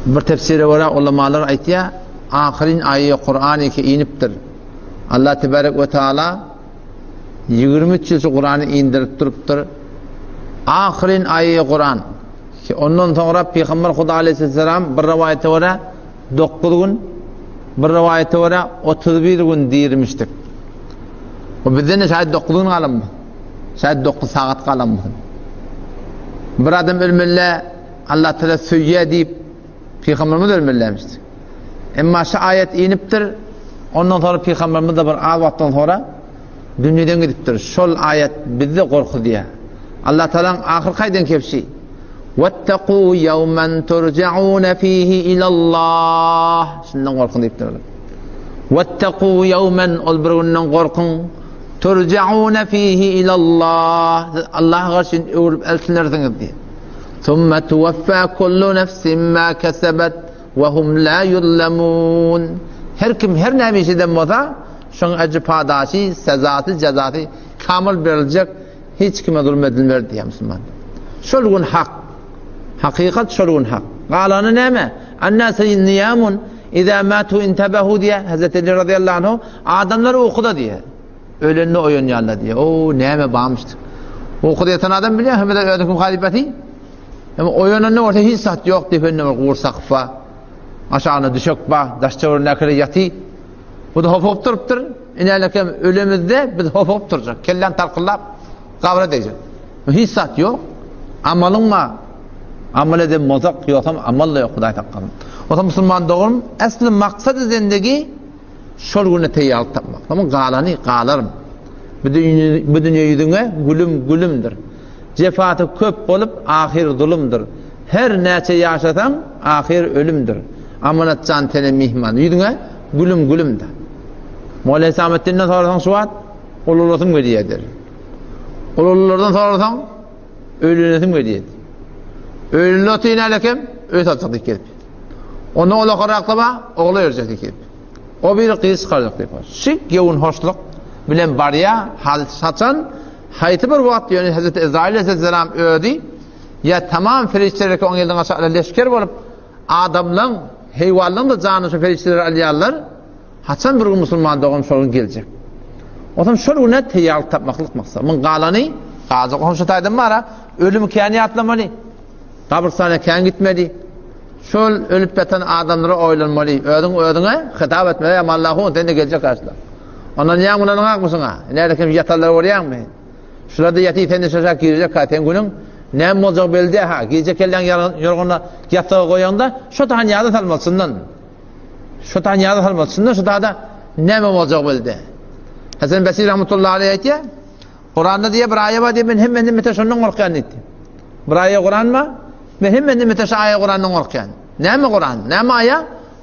Bir tefsire görä ulamalar aýtýar, ahyryn aýy Kur'an ki inipdir. Allah tebarek we taala 23 ýyl şu Kur'any indirip durupdyr. Ahyryn aýy Kur'an. Ondan soňra Pygamber Huda aleyhisselam bir rowaýata görä 9 gün, bir rowaýata görä 31 gün dirmişdik. O bizden de şaýat 9 gün galanmy? Şaýat 9 sagat galanmy? Bir adam ölmeli, Allah Teala söýýär diýip Pygamberimiz ölmelimişdi. Emma şu aýat inipdir, ondan sonra Pygamberimiz de bir az wagtdan sonra dünýeden gidipdir. Şol aýat bizde gorkuzýar. Allah Teala'nın ahyr kaýdan kepşi. Wettaqu yawman turja'un fihi ila Allah. Şundan gorkun diýipdir. Wettaqu yawman ol bir günden gorkun. Turja'un fihi ila Allah. Allaha garşy öwrüp eltilersiňiz diýip. Thumma tuwaffa kullu nefsin ma kesebet we hum la yuzlamun. Her kim her näme iş eden bolsa, şoň ejri padaşy, sezasy, jezasy kamyl beriljek. Hiç kime zulm edilmez diýýär musulman. Şol gün hak. Hakykat şol gün hak. Galany näme? Annasu niyamun iza matu intabahu diýýär. Hazreti Ali radıyallahu anhu adamlar ukuda diýýär. Ölende oýanýarlar diýýär. O näme barmyşdyk. Ukuda ýatan adam bilýär, hem de özüniň halypasy. Hem oýananda bolsa hiç zat ýok diýip, önüne bir gursak bar. Aşagyna düşek bar, daş töweregindäkiler ýaty. Bu da hopugyp durupdyr. Inälekem ölemizde biz hopugyp durjak. Kelläň tarkyllap gabra degjek. Hiç zat ýok. Amalyň bar. Amal eden bolsak, ýogsam amal da ýok Hudaý saklasyn. Bolsa musulman dogrum, äsli maksady zendegi şol güne teýýarlyk tapmak. Soň galany galarym. Bu dünýe, bu dünýe ýüzüňe gülüm gülümdir. Jefasy köp bolup, ahyr zulumdyr. Her näçe ýaşasaň, ahyr ölümdir. Amanat jan tene myhman. Ýüzüňe gülüm gülüm-de. Molla Hesametdinden sorasaň şu wagt ululasym gelýär der. Ululardan sorasaň öýlenesim gelýär. Öýlenip otyryn älekem, öý satjak diýip gelip. Ondan ol okarakda ba, ogla berjek diýip gelip. O biri gyz çykarjak diýip. Şik gewün hoşluk bilen barýar, hal saçan haýsy bir wagt ýöne Hazreti Ezrail aleyhisselam özi ýa tamam ferişdeler ki oň elinden aşakda leşger bolup adamlaň, heýwanlaň da janyny şu ferişdeler alýarlar. Haçan bir gün musulman dogan şol gün geljek. Otam şol güne teýýarlyk tapmaklyk maksat. Muň galany galjak. Otam şu taýdan bara ölüm kän ýatlamaly. Gabrystana kän gitmeli. Şol ölüp ýatan adamlara oýlanmaly. Özüň özüňe hitap etmeli. Ýa Allahu sen de geljek aşla. Ondan ýa mundan akmysyň ha. Näde kim ýatanlary görýäňmi? Şularda ýatyp sen de şaşak girjek ha sen günüň näme boljagy belli däl ha. Gije kelläň ýorganda ýassyga goýaňda şo taýyn ýada salmaly çyndan. Şu taýyn ýada salmaly. Çyndan şu taýda näme boljagy belli däl. Hasan Basri rahmetullahi aleyh aýtýar. Kuranda diýe bir aýa bar diýe men hemme nimete şondan gorkýan diýdi. Bir aýa Kuran bar. Men hemme nimete şu aýa Kurandan gorkýan. Näme Kuran? Näme aýa?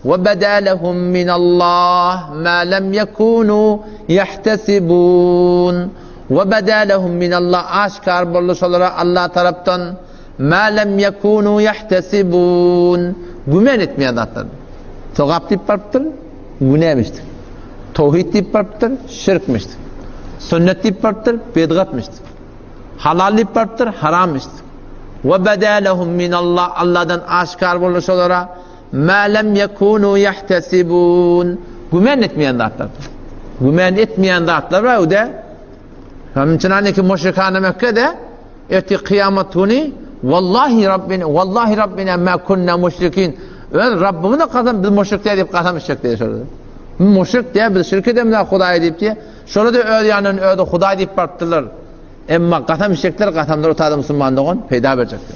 Ve beda lehum min Allah ma lem yekunu yahtesibun. Ve beda lehum min Allah aşkar boldy şolara Allah tarapdan Ma lem yekunu yahtesibun. Gümen etmeýän zatlar. Sogap diýip barypdyr, günämişdir. Towhid diýip barypdyr, şirkmişdir. Sünnet diýip barypdyr, bidgatmişdir. Halal diýip barypdyr, harammyşdyr. Ve beda lehum min Allah Allahdan aşkar boldy şolara ma lem yekunu yahtesibun. Gümen etmeýän zatlar. Gümen etmeýän zatlar bar öde. Şonuň üçin hani ki müşrikane Mekke'de Ertir kyýamat güni Wallahi Rabbina, Wallahi Rabbina ma kunna müşrikin. Öz Rabbimize kasam biz müşrik däl diýip kasam içjek diýär şolar. Müşrik däl biz şirk edemizä Hudaýa diýip diýär. Şolar da öz ýanyndan özi Hudaý diýip barypdyrlar. Emma kasam içjekler kasamlar otada musulman dogan peýda berjekdir.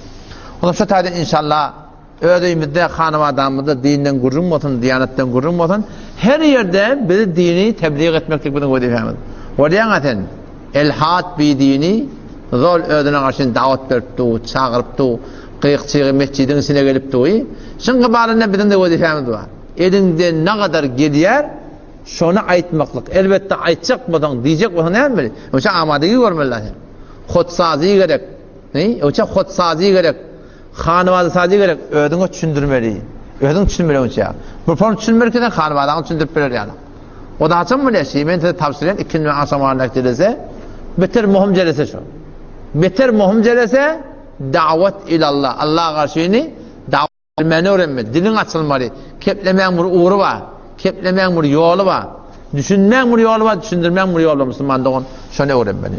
Ondan şu taýdan inşallah Öz öýümizde, hanabadamyzda dinden gürrüň bolsun, diýanatdan gürrüň bolsun, her ýerde biz dini tebliğ etmeklik biziň wezipemiz. Görýäň-ä sen, elhat bidini zol özüne garşy dawat berip dur, çagyryp dur, gyk-çygy metjidiň içine gelip dur. Şuň gybalynda biziň-de wezipemiz bar. Eliňden nagadar gelýär, şony aýtmaklyk. Elbetde aýtjak bolsaň, diýjek bolsaň näme bilmeli? Oça amadigi görmeli sen. Hotsazy gerek. Oça hotsazy gerek. Hanybada sazy gerek, özüňe düşündirmeli. Özüň düşünmeli onça. Bu form düşünmeli ki sen hanybadaňy düşündirip biler ýaly. O da haçan bolýar şi, men size tabşyrýan ikindi we agşam aralak jelese, beter muhim jelese şu. Beter muhim jelese dawat ilallah, Allah garşyny. Bilmäni öwrenmeli, diliň açylmaly, keplemäň bir ugry bar, keplemäň bir ýoly bar, düşünmäň bir ýoly bar, düşündirmäň bir ýoly bar musulman dogan, şony öwrenmeli.